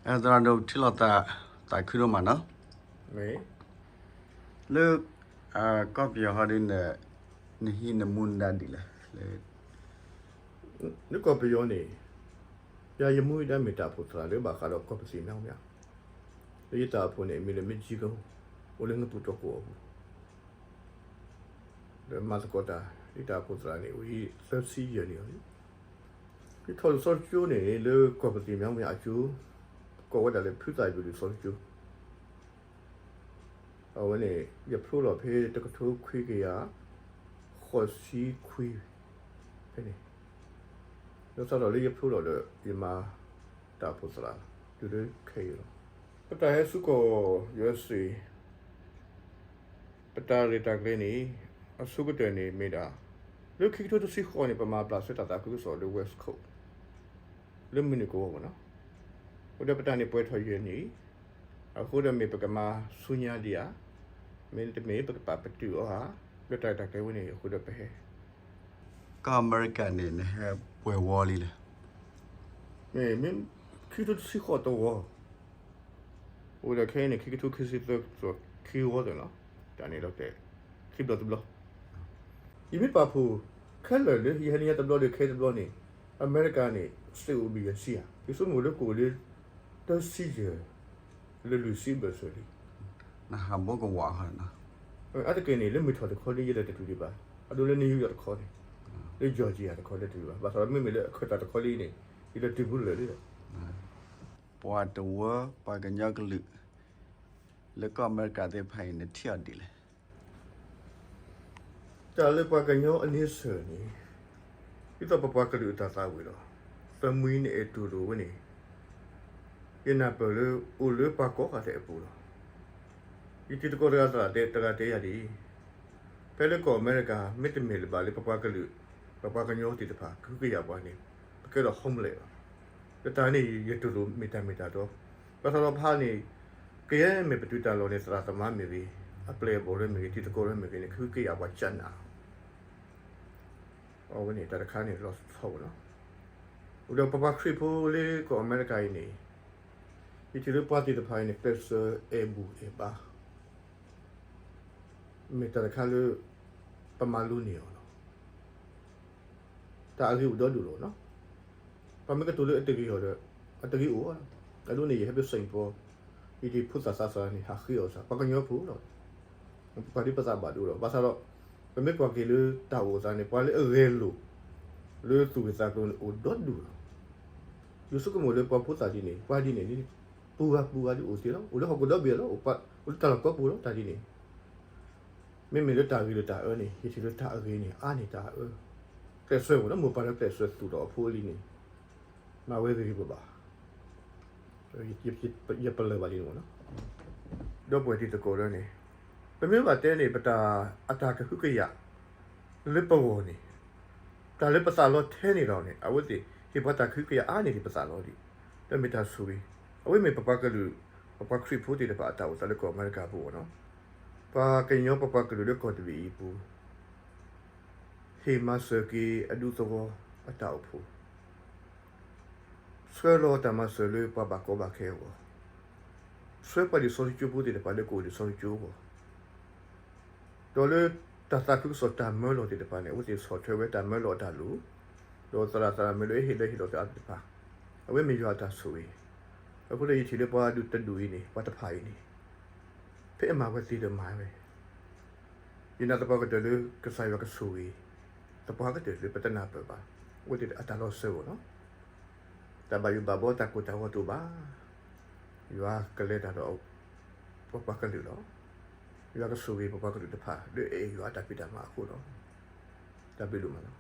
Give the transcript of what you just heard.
သရၣ်ဒိၣ် ထံၣ်လိာ်သး သးခုဒိၣ်မးနီၤ, လၢ ကီၢ်ပယီၤဟီဒုန့ၣ် နဟံးနမူနဒါဒ်လဲၣ်, လၢကီၢ်ပယီၤန့ၣ် ယၤယမူယဒါမ့ၢ်တၢ်အိၣ်ဖှိၣ်သရၣ်လၢဘၣ်ဃးဒီးကီၢ်ပသံၣ်မၠါမၠါ, လၢယတၢ်အိၣ်ဖှိၣ်န့ၣ် မ့ၢ်လၢမ့ၢ်ကံက အိၣ်လၢငပူၤတီၢ်ကိၣ်အပူၤ ဒီးမၤသကိးတၢ် ယတၢ်အိၣ်ဖှိၣ်သရၣ်န့ၣ် အိၣ်ဟံးသၢဆံယဲၢ်နံၣ်လီၤ. ယထီၣ်လံာ်စီဆှံကၠိန့ၣ် လၢကီၢ်ပသံၣ်မၠါမၠါအကၠိ ကိးဝဲဒၣ်လၢဖုသၣ်ယွၤလံာ်စီဆှံကၠိ, အဝဲန့ၣ် ယဖျိလီၤဖဲတကထိခွံကယၤ ဃိးဆံခွံ ဖဲန့ၣ်, လၢစးထီၣ်လၢယဖျိလီၤဒီး ယမၤတၢ်အိၣ်ဖှိၣ်သရၣ် တုၤလၢခဲအံၤလီၤ. ပတၢ်ဟဲဆူကီၢ် ယူအက်စ့ ပတၢ်ရဲၣ်တၢ်ကျဲၤန့ၣ် အဆိကတၢၢ်န့ၣ်မ့ၢ်ဒၣ် လၢခံကထိတဆံဃိးန့ၣ် ပမၤပျၢ်ဆၢတၢ်သးခုကစီၣ်လၢ West Coast လၢမုၢ်နုာ်ကဝီၤပူၤနီၤ, အဃိဒီးပတၢ်န့ၣ်ပှဲၤထီၣ်ယဲၢ်နံၣ်, အဃိဒီးမ့ၢ်ပကမၤဆူညါဒံးဧါ, မ့တမ့ၢ်ပကပာ်ပတုာ်အီၤဧါ, လၢတၢ်ရဲၣ်တၢ်ကျဲၤဝဲန့ၣ် အဃိဒီးပဟဲ ကီၢ်အမဲရကၤန့ၣ် နဟဲပှဲၤဝီလံလဲၣ်. မ့ၢ် မ့ၢ်ခံကထိတဆံဃိးတဝီ, အိၣ်ဒီးခဲအံၤန့ၣ် ခံကထိခံဆံသၢ ခံဝီသ့ၣ်နီၤ, တၢ်န့ၣ်လီၤတဲာ် ခံဘျီတဘျီ, ယမ့ၢ်ပာ်ဖှိၣ်ခဲလၢာ်လၢ ယဟဲနံၤညါတဘျီဒီးခဲတဘျီန့ၣ် အမဲရကၤန့ၣ် စ့အိၣ်ဘံၣ်ယဲၢ်ဆံဧါ, ယဆိကမိၣ်လၢကအိၣ်လၢ တဆံယဲၢ် လၢလွံၢ်ဆံဘၢၣ်စၢၤလံ. နဟးဘိကဝးဃီနီၤ, အါတက့ၢ်န့ၣ် လၢမ့ၢ်ထီၣ်တခီလံ ယလဲၤတတုၤဒံးဘၣ်, အဒိလၢ New York တခီန့ၣ်, လၢ Georgia တခီလဲၤတတုၤဘၣ်, ဘၣ်ဆၣ်ဒီးမ့မ့ၢ်လၢအခၢၣ်သးတခီလံအံၤန့ၣ် ယလဲၤတုၤဘူးလၢာ်လံဒီး ပှၤတဝၢ ပှၤကညီကလုာ် လၢကီၢ်အမဲရကၤသ့ၣ်တဖၣ်အံၤ နထံၣ်အီၤဒ်လဲၣ်. တၢ်လၢပှၤကညီအန့ဆၢၣ်န့ၣ် ဒ်သိးပပှၤကလုာ်အတၢ်သးဝံၣ်လီၤ. သၢမံၤနအဲၣ်တူၢ်လိာ်ဝဲန့ၣ် ယနၢ်ပၢၢ်လၢအိၣ်လၢပှၤကိးဂၤဒဲးအပူၤလီၤ. ယတံၤသကိးတဂၤသရၣ်တဲ တဂၤတဲယၤဒ်အံၤ, ဖဲလၢကီၢ်အမဲရကၤ မ့တမ့ၢ်လၢၤဘၣ်လၢပပှၤကလုာ် ပပှၤကညီသ့ၣ်တဖၣ် ကဟုကယာ်ပှၤန့ၣ် ပကဲဒီး homeless လီၤ. ဒီးတၢ်န့ၣ် ယတူၢ်လိာ်မ့ၢ်တၢ်မ့ၢ်တၢ်တီ, ဘၣ်ဆၣ်ဒီးဖဲန့ၣ် ကယဲၢ်မ့ၢ်ပတုၤတၢ်လီၢ်န့ၣ် သရၣ်သမါမ့ၢ်ဂ့ၤ, အပျဲၢ်အဘီၣ်လၢမ့ၢ်ဂ့ၤ, တံၤသကိးလၢမ့ၢ်ဂ့ၤန့ၣ် ကဟုကယာ်ပှၤကနၣ် အဝဲန့ၣ်တၢ်တခါန့ၣ်လီၤဆီဝဲလီၤ. အိၣ်ဒီးပပှၤခရံာ်ဖိလၢကီၢ်အမဲရကၤအံၤန့ၣ် ယထံၣ်လၢပှၤသ့ၣ်တဖၣ်အံၤန့ၣ် ကျဲးစၢးအဲၣ်ဘူၣ်အဲၣ်ဘါ မ့ၢ်တၢ်တခါလၢ ပမၤလိန့ၢ်အီၤလီၤ. တၢ်အဂ့ၤအိၣ်ဒီဒူၣ်လီၤနီၤ. ပှၤမ့ၢ်ကတိၤလၢအတဂ့ၤအီၤဒီး အတဂ့ၤအိၣ်လီၤ. အဒိန့ၣ် ယဟဲဖဲ Saint Paul ယဒံးဖိသၣ်သးစၢ်န့ၣ် ဟးဃ့အီၣ်စၢ် ပှၤကညီဖိလီၤ. ပှၤဒ်ပသးဘၣ်ဒိလီၤ. ဘၣ်ဆၣ်ဒီး ပမ့ၢ်ကွၢ်က့ၤလၢတၢ်အိၣ်သးန့ၣ် ပှၤလၢအဂဲၤလိာ် လၢသူၣ်ဂ့ၢ်သးကျိၤန့ၣ် အိၣ်ဒီဒူၣ်လီၤ. ယဆိကမိၣ်လၢပှၤဖိသၣ်ဒ်န့ၣ် ပှၤဒ်န့ၣ်န့ၣ် ပူၤဂၤပူၤဂၤဒ်အိၣ်သ့လီၤ. အိၣ်လၢဟီၣ်ခိၣ်ဒီဘ့ၣ်လီၤ. အိၣ်လၢတၢ်လီၢ်ကိးပူၤလီၤ တၢ်ဒ်န့ၣ် မ့မ့ၢ်လၢတၢ်ဂ့ၤဒီးတၢ်အၢန့ၣ် ယထံၣ်လၢတၢ်အဂ့ၤန့ၣ် အါန့ၢ်တၢ်အၢ, ကျဲးစၢးမ့ၢ်နီၤ မိၢ်ပၢ်လၢကျဲးစၢးသူၣ်ထီၣ်အဖိအလံၤန့ၣ် မၤဝဲဂ့ၤဂ့ၤဘၣ်ဘၣ်, ယပလၢၢ်ဘၣ်လံန့ၣ်မ့ၢ်နီၤ, ဒီပုၢ်ဝဲၢ်တံၤသကိးဒီးန့ၣ် ပမ့ၢ်ဘၣ်တဲန့ၣ် ပတၢ်အတၢ်ကဟုကယာ် လၢပဂီၢ်န့ၣ် တၢ်လၢပသးလီထဲန့ၣ်လီၤန့ၣ် အဝဲသ့ၣ်ဟ့ၣ်ပှၤတၢ်ကဟုကယာ်အါန့ၢ်ဒံးပသးလီဒံး, ဒီးမ့ၢ်တၢ်ဆိၣ်ဂ့ၤ, အဝဲမ့ၢ်ပပှၤကလုာ် ပပှၤခရံာ်ဖိသ့ၣ်တဖၣ်အတၢ်အိၣ်သးလၢကီၢ်အမဲရကၤအပူၤနီၤ, ပှၤကညီပပှၤကလုာ်လၢကီၢ်တဘ့ၣ်အံၤအပူၤ ဟ့ၣ်မၤစၢၤက့ၤအဒူသဝီအတၢ်အိၣ်ဖှိၣ် ဆှၢလီၤတၢ်မၤစၢၤလၢပှၤဘၣ်ကီဘၣ်ခဲအဂီၢ်, ဆှၢပှၤလံာ်စီဆှံကၠိဖိသ့ၣ်တဖၣ်လၢကအိၣ်လံာ်စီဆှံကၠိအဂီၢ်, ဒီးလၢတၢ်သးခုကစီၣ်တၢ်မၢလီၤသ့ၣ်တဖၣ်န့ၣ် အဝဲသ့ၣ်ဆီၣ်ထွဲဝဲတၢ်မၢလီၤအတၢ်လိၣ်, ဒီးသရၣ်သရၣ်မုၣ်လၢအဟ့ၣ်လၢဟ့ၣ်လီၤသ့ၣ်တဖၣ်, အဝဲမ့ၢ်ယွၤအတၢ်ဆိၣ်ဂ့ၤ, အဃိဒီးယထံၣ်လၢပှၤဒူၣ်တဒူၣ်အံၤန့ၣ် ပှၤတဖၣ်အံၤန့ၣ် ဖဲအမၤဝဲသ့ဒီးမၤဝဲ ယနာ်သပှၢ်ကတၢၢ်လၢကစၢ်ယွၤကဆိၣ်ဂ့ၤ သပှၢ်ကတၢၢ်လၢပတနၢ်ပၢၢ်ဘၣ်, အဝဲသ့ၣ်အတၢ်လီၤစၢၤအဂီၢ်လီၤ. တၢ်ဘၣ်ယိၣ်ဘၣ်ဘီတၢ်ကိၢ်တၢ်ဂီၤတအိၣ်ဘၣ်. ယွၤကလဲၤတၢ်ဒီးပပှၤကလုာ်လီၤ. ယွၤကဆိၣ်ဂ့ၤပပှၤကလုာ်တဖၣ်လၢအအဲၣ်ယွၤအတၢ်ဖံးတၢ်မၤအဃိလီၤ. တၢ်ဘျုးဒိၣ်မးလီၤ.